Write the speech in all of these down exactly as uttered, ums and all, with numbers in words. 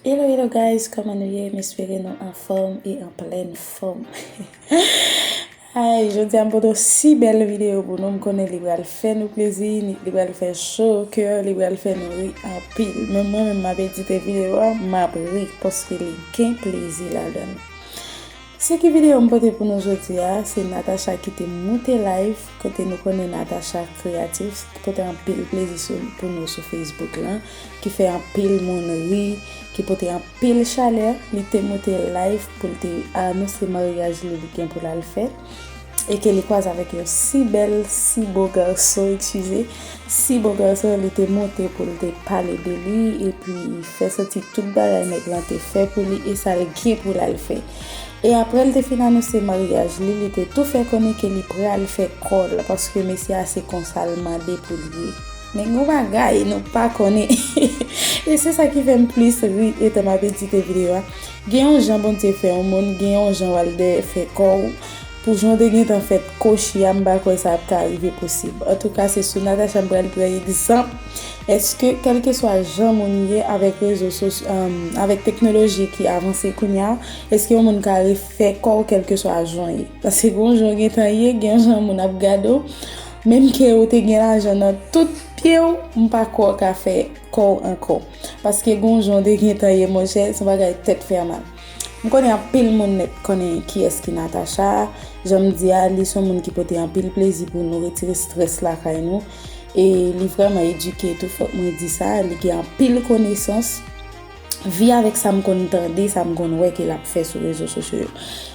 Hello, hello guys, kòman nou ye? M espere nou anfòm e an plèn fòm. Ay, jodi a m pote yon si bèl videyo pou nou. M konnen li pral fè nou plezi, li, li pral fè cho o kè, li pral fè nou ri anpil. Menm mwen menm m ap edite videyo a, m ap ri paske li gen plezi ladan l. Se ki videyo m pote pou nou jodi a, se Natacha ki te moute live, kote nou konnen Natacha kreyatif, ki pote anpil plezi sou, pou nou sou Facebook lan, ki fè anpil moun ri, ki pote anpil chalè. Li te moute live pou l te anonse maryaj li, li gen pou l al fè. E ke li kwaze avèk yon si bèl, si bo gason, eskize, si bo gason, li te monte pou l te pale de li, epi fè santi tout bagay nèg lan te fè pou li, e sa l gen pou l al fè. E apre l te fin anonse maryaj li, li te tou fè konnen ke li pral fè kò l, paske mesye a se konsa l mande pou l ye. Men gon bagay nou pa konnen. E se sa ki fè m plis ri etan m ap edite videyo a. Gen yon jan Bondye fè yon moun, gen yon jan w al dèyè fè kò w. Pou jan w te gentan fèt kochi a, m pa kwè sa ap ka rive posib. Antouka, se sou Natacha m pral pran egzanp. Èske, kèlkeswa jan moun ye avèk rezo sosyo, um, avèk teknoloji ki avanse kounye a, èske yon moun ka refè kò w kèlkeswa jan w ye? Paske gon jan w gentan ye, gen jan moun ap gade w. Menm ke w te gen lajan nan tout pye w, m pa kwè w ka fè kò w ankò. Paske gon jan w te gentan ye, monchè, se yon bagay tèt fè mal. M konnen anpil moun nèt konnen kiyès ki Natacha. Jan m di a, li se yon moun ki pote anpil plezi pou nou, retire strès lakay nou. E li vrèman edike tou, fòk mwen di sa, li gen anpil konesans. Vi avèk sa m konn tande, sa m konn wè ke l ap fè sou rezo sosyo yo.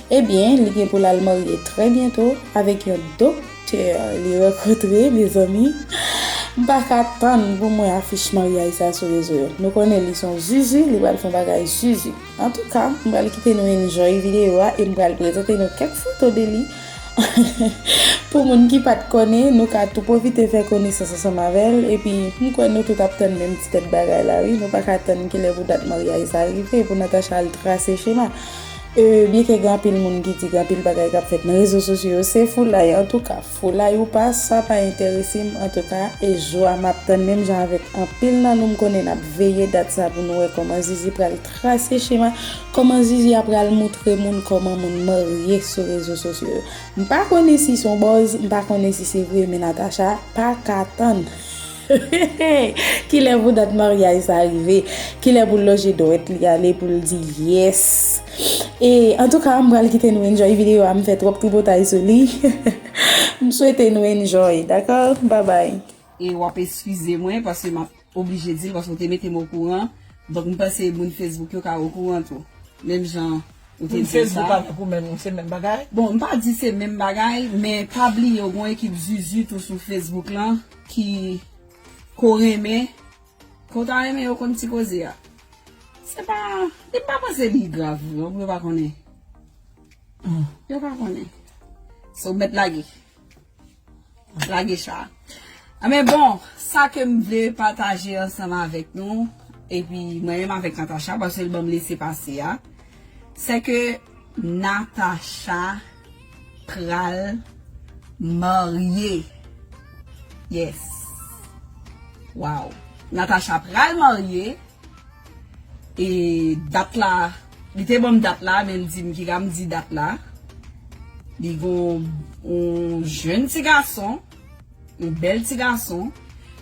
Ebyen, li gen pou l al marye trè byento avèk yon doktè li rankontre, mezanmi. M pa ka tann pou m wè afich maryaj sa sou rezo yo. Nou konnen li se yon zuzu, li pral fè yon bagay zuzu. Antouka, m pral kite nou enjoy videyo a e m pral prezante nou kèk foto de li. Pou moun ki pa t konnen, nou ka tou pwofite fè konesans ansanm avè l. Epi, m kwè nou tout ap tann menm ti tèt bagay la, wi. Nou pa ka tann kilè pou dat maryaj sa rive, pou Natacha al trase chema. E, byenke gen anpil moun ki di gen anpil bagay k ap fèt nan rezo sosyo yo, se foulay. Antouka, foulay ou pa, sa pa enterese m. Antouka, e jou a m ap tann menm jan avèk anpil nan nou, m konnen n ap veye dat sa pou nou wè kòman Zizi pral trase chema, kòman Zizi a pral moutre moun kòman moun marye sou rezo sosyo yo. M pa konnen si se yon buzz, m pa konnen si se vre, men Natacha pa ka tann. Kilè pou dat maryaj sa rive? Kilè pou l lonje dwèt li ale pou l di yes? E, antouka, m pral kite nou enjoy videyo a, m fè twòp tripotay sou li. M swete nou enjoy, dakò? Babay. E w ap eskize mwen, paske m ap oblije di l, paske w te mete m okouran. Donk, m panse moun Facebook yo ka okouran tou. Menm jan ou te di sa. Moun Facebook avèk ou menm, se menm bagay? Bon, m pa di se menm bagay, men pa bliye w gen yon ekip zuzu tou sou Facebook lan ki ko renmen, ko ta renmen yo konn ti koze a. Se pa, li pa panse li grav, non, yo pa konnen. Yo pa konnen. So, mèt lage. Lage cha. A, men bon, sa ke m vle pataje ansanm avèk nou, epi mwen menm avèk Natacha, paske l ban m lese pase a, se ke Natacha pral marye. Yes. Wow. Natacha pral marye. E dat la, li te ban m dat la, men l di m ki ka m di dat la. Li gon yon jenn ti gason, yon bèl ti gason,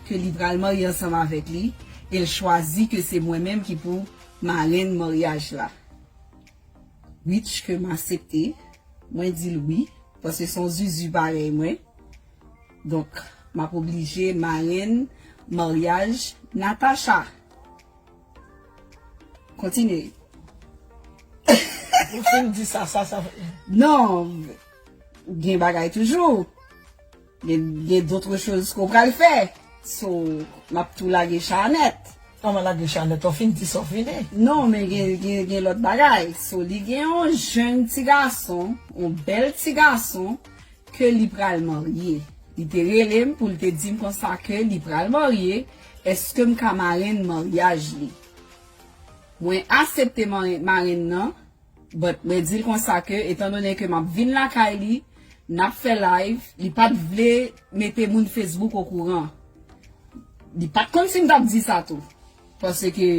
ke li pral marye ansanm avèk li, e l chwazi ke se mwen menm ki pou marenn maryaj la. Which ke m aksepte, mwen di l wi, paske se yon zuzu parèy mwen. Donk, m ap oblije marenn maryaj Natacha. Kontinye. Ou fin di sa, sa, sa. Non, gen bagay toujou. Gen, gen d'autres choses ke w pral fè. So, m ap tou lage cha nèt. Kòman lage cha nèt? Ou fin di sa w fini? Non, men gen, gen, gen lòt bagay. So, li gen yon jenn ti gason, yon bèl ti gason, ke li pral marye. Li te rele m pou l te di m konsa ke li pral marye, èske m ka marenn maryaj li? Mwen aksepte marenn, marenn nan, but mwen di l konsa ke, etan donnen ke m ap vin lakay li, n ap fè live, li pa t vle mete moun Facebook okouran. Li pa t konn si m t ap di sa tou. Paske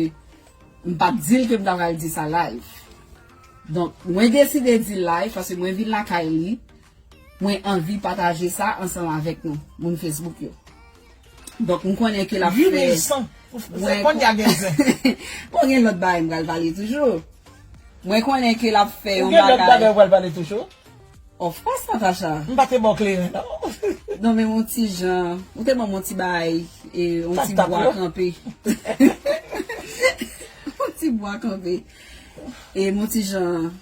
M pa t di l ke m ta pral di sa live. Donk, mwen deside di l live paske mwen vin lakay li. Mwen anvi pataje sa ansanm avèk nou, moun Facebook yo. Donk, m konnen ke l ap fè. Huit mille cent. Mwen konnen gen zen. Bon, gen lòt bagay m pral pale toujou. Mwen konnen ke l ap fè yon bagay. Ou gen lòt bagay ou pral pale toujou? Of course, Natacha. M pa te ba w kleren, non. Non, men yon ti jan, ou te ban m yon ti bagay, e, yon ti bwa kanpe. Yon ti bwa kanpe. E, yon ti jan.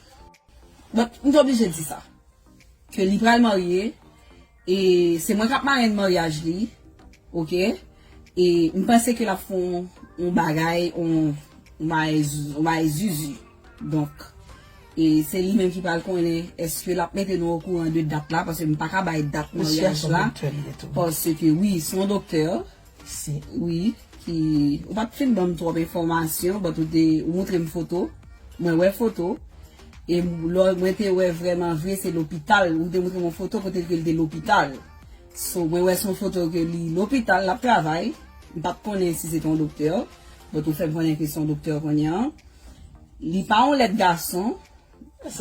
Donk, m te oblije di sa. Ke li pral marye, e se mwen k ap marenn maryaj li, oke? E m panse ke l ap fè yon, yon bagay, yon, yon bagay, yon bagay zuzu. Donk, e se li menm ki pral konnen èske l ap mete nou okouran de dat la, paske m pa ka bay dat maryaj la, paske wi, se yon doktè, wi, ki, ou pa t fin ban m twòp enfòmasyon, but ou te, ou montre m foto, mwen wè foto, e m, lò mwen te wè vrèman vre, se lopital, ou te montre m yon foto kote ke l te lopital. So, mwen wè se yon foto ke li lopital, l ap travay. M pa t konnen si se te yon doktè, but ou fè m konnen ke se yon doktè kounye a. Li pa yon lèd gason,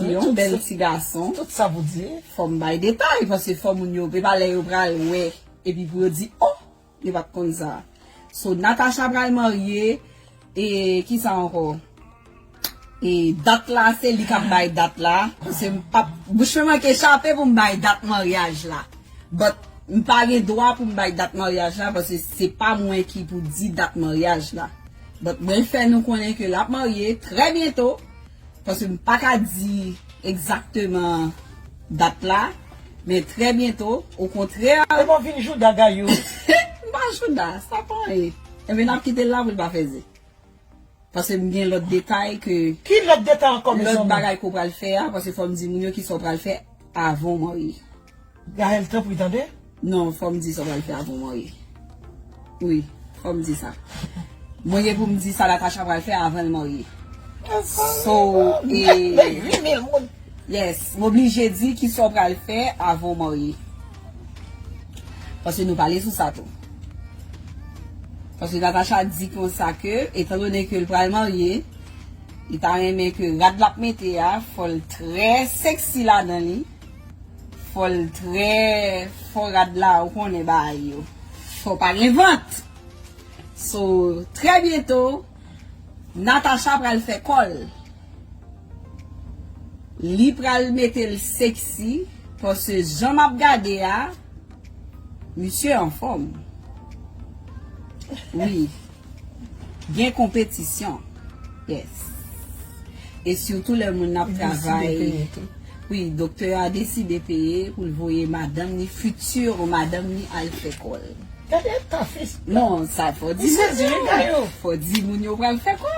li yon bèl ti gason. Tout sa pou di. Fò m bay detay, paske fò moun yo, e pa lè yo pral wè, epi pou yo di, oh, li pa t konn sa. So, Natacha pral marye, e ki sa ankò? E dat la, se li k ap bay dat la. Paske m p ap, bouch mwen manke chape pou m bay dat maryaj la. But, m pa gen dwa pou m bay dat maryaj la, paske se pa mwen ki pou di dat maryaj la. But, mwen fè nou konnen ke l ap marye trè byento, paske m pa ka di egzakteman dat la, men trè byento, okontrè. E bon, vin jouda, Gayou. M pa jouda, sa pa anyen. Enben, n ap kite l la pou l pa fè zen. Paske m gen lòt detay ke. Ki lòt detay ankò, mezanmi? Lòt bagay ke w pral fè a, paske fò m di moun yo kisa w pral fè avan w marye. Gaëlle, tanpri, tande. Non, fò m di sa w pral fè avan w marye. Wi, fò m di sa. Mwen gen pou m di sa Natacha pral fè avan l marye. So, e, huit mil moun. Yes, m oblije di kisa w pral fè avan w marye. Paske nou pale sou sa tou. Paske Natacha di konsa ke, etandone ke l pral marye, li ta renmen ke rad l ap mete a, fò l trè seksi ladan li. Fò l trè fò rad la, ou konnen bagay yo. Fò pa gen vant. So, trè byento, Natacha pral fè kò l. Li pral mete l seksi, paske jan m ap gade a, misye anfòm. Wi. Gen konpetisyon. Yes. E sitou lè moun ap travay. Wi, doktè a deside peye pou l voye madanm ni, fiti madanm ni al fè kò l. Gade eta fis. Non, sa fò di moun yo. Fò di moun yo pral fè kò.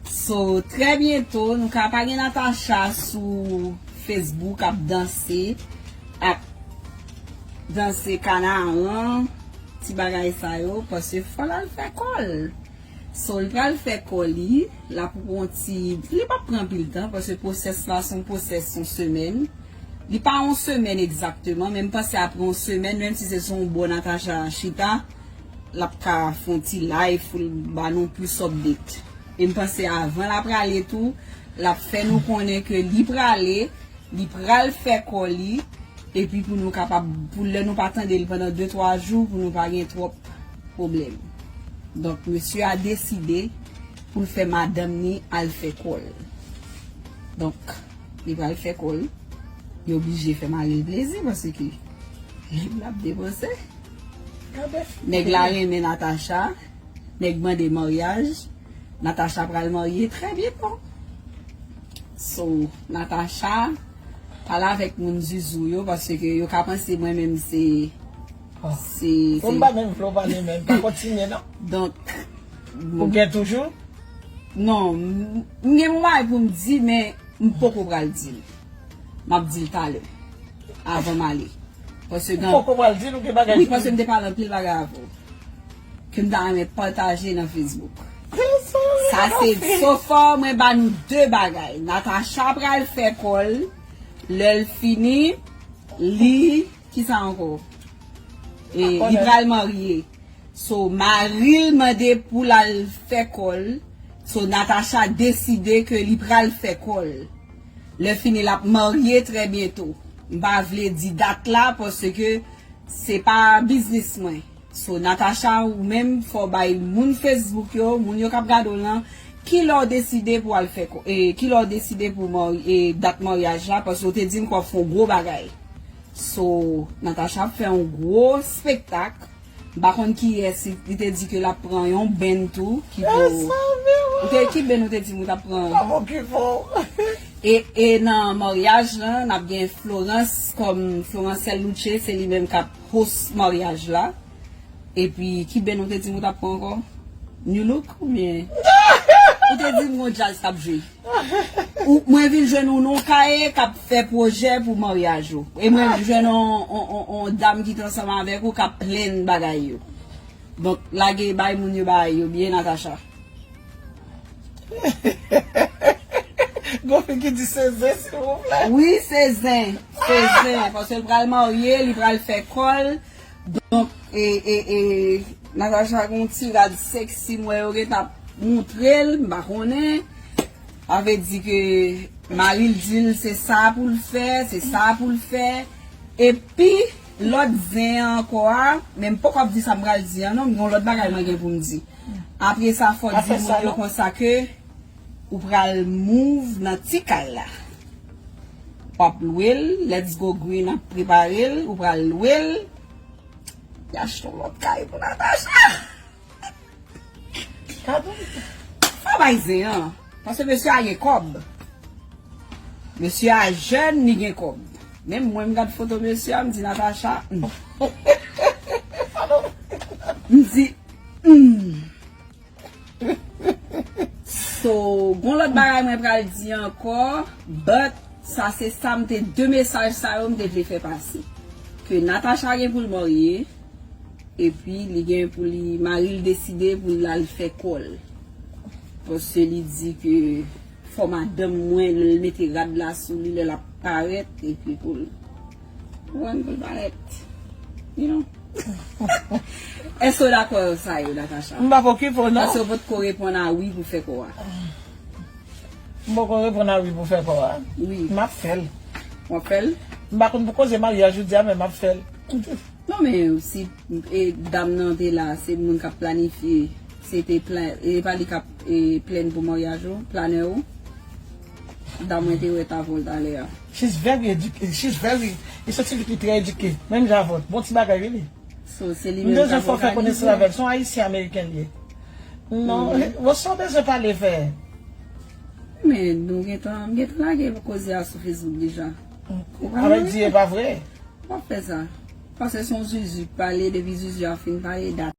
So, trè byento, nou ka pa gen Natacha sou Facebook ap danse, ap danse kanaran, ti bagay sa yo, paske fò l al fè kò l. So, l pral fè kò li, l ap pran ti, li p ap pran anpil tan, paske pwosès la, se yon pwosès, se yon semèn. Li pa yon semèn egzakteman, men m panse apre yon semèn, menm si se sou yon bò Natacha chita, l ap ka fè yon ti live pou l ba nou plis update. E m panse avan l ap prale tou, l ap fè nou konnen ke li prale, li pral fè kò li, epi pou nou kapab, pou lè nou pa tande l pandan de twa jou, pou nou pa gen twòp pwoblèm. Donk, mesye a deside pou l fè madanm ni al fè kò l. Donk, li pral fè kò l. Li oblije fè mari l plezi paske nèg la ap depanse. Nèg la renmen Natacha. Nèg mande maryaj. Natacha pral marye trè byento. So, Natacha, pale avèk moun zuzu yo, paske yo ka panse mwen menm se, se, se. Ou pa menm vle w pale menm, pa kontinye non. Donk, ou gen toujou? Non, m, m gen yon bagay pou m di, men m poko pral di l. M ap di l talè, avan m ale. Paske gen. Ou poko pral di l, ou gen bagay pou w di? Wi, paske m te pale anpil bagay avè w. Ke m ta renmen pataje nan Facebook. Sa se so far mwen ba nou de bagay. Natacha pral fè kò l. Lè l fini, li, kisa ankò? E, li pral marye. So, mari l mande pou l al fè kò l. So, Natacha deside ke li pral fè kò l. Lè fini, l ap marye trè byento. M pa vle di dat la, paske se pa biznis mwen. So, Natacha, ou menm, fò w bay moun Facebook yo, moun yo k ap gade w lan, kilè w deside pou al fè kò, e, kilè w deside pou marye, e, dat maryaj la, paske w te di m ke w ap fè yon gwo bagay. So, Natacha ap fè yon gwo spektak. M pa konn kiyès, li te di ke l ap pran yon band tou, ki pou... Ou te, ki band ou te di m ou t ap pran? E, e nan maryaj lan, n ap gen Florence kòm Florence Luce, se li menm k ap host maryaj la. Epi, ki band ou te di m ou t ap pran ankò? New Look oubyen? Ou te di m gon djaz k ap jwe. Ou, mwen vin jwenn ou nan yon kaye k ap fè pwojè pou maryaj ou. E mwen jwenn yon, yon, yon, yon dam ki t ansanm avèk ou k ap plenn bagay yo. Donk, lage bay moun yo bagay yo byen, Natacha. Gon fi ki di se zen, silvouplè. Wi, se zen. Se zen. Paske l pral marye, li pral fè kò l. Donk, e, e, e, Natacha gon ti rad sexy, m wè yo gentan ap montre l, m pa konnen. Sa vle di ke mari l di l se sa pou l fè, se sa pou l fè. Epi, lòt zen an ankò a, men m poko ap di sa m pral di an non, m gen yon lòt bagay mwen gen pou m di. Apre sa, fò w di moun yo konsa ke ou pral move nan ti kay la. W ap lwe l, Let's Go Green ap prepare l, ou pral lwe l. Y achte yon lòt kay pou Natacha. Fò bay zen an. Paske mesye a gen kòb. Mesye a jèn, li gen kòb. Menm mwen, m gad foto mesye a, m di, Natacha, hmm. M di, hmm. So, gon lòt bagay mwen pral di ankò, but sa se sa m te, de mesaj sa yo m te vle fè pase. Ke Natacha gen pou l marye, epi li gen pou li, mari l deside pou l al fè kò l. Paske li di ke fò madanm mwen, lè l mete rad la sou li, lè l ap parèt, epi pou l, pou l parèt. You know? Èske w dakò sa yo, Natacha? M pa pokipe w, non. Paske w potko reponn a wi pou fè kò a. M poko reponn a wi pou fè kò a. Wi. M ap fè l. W ap fè l? M pa konn pou koze maryaj ou di a, men m ap fè l. Non, men si, e, dam nan te la, se moun k ap planifye, se te plan, e pa li k ap, e, plan pou maryaj ou, planè ou. Dam mwen te wè t avè w talè a. She's very educated. She's very, li se ti fi ki trè edike. Menm jan avè w. Bon ti bagay, wi, li. So, se li menm ki avè w. M bezwen fè w fè konesans avè l. Se yon Ayisyen Ameriken li ye. Non, wè sa w bezwen pale fè. Men, nou gentan, m gentan lage koze a sou Facebook deja. Ou pa wè? Sa vle di e pa vre. W ap fè sa. Paske se yon zuzu k pale, depi zuzu a fin pale, dat.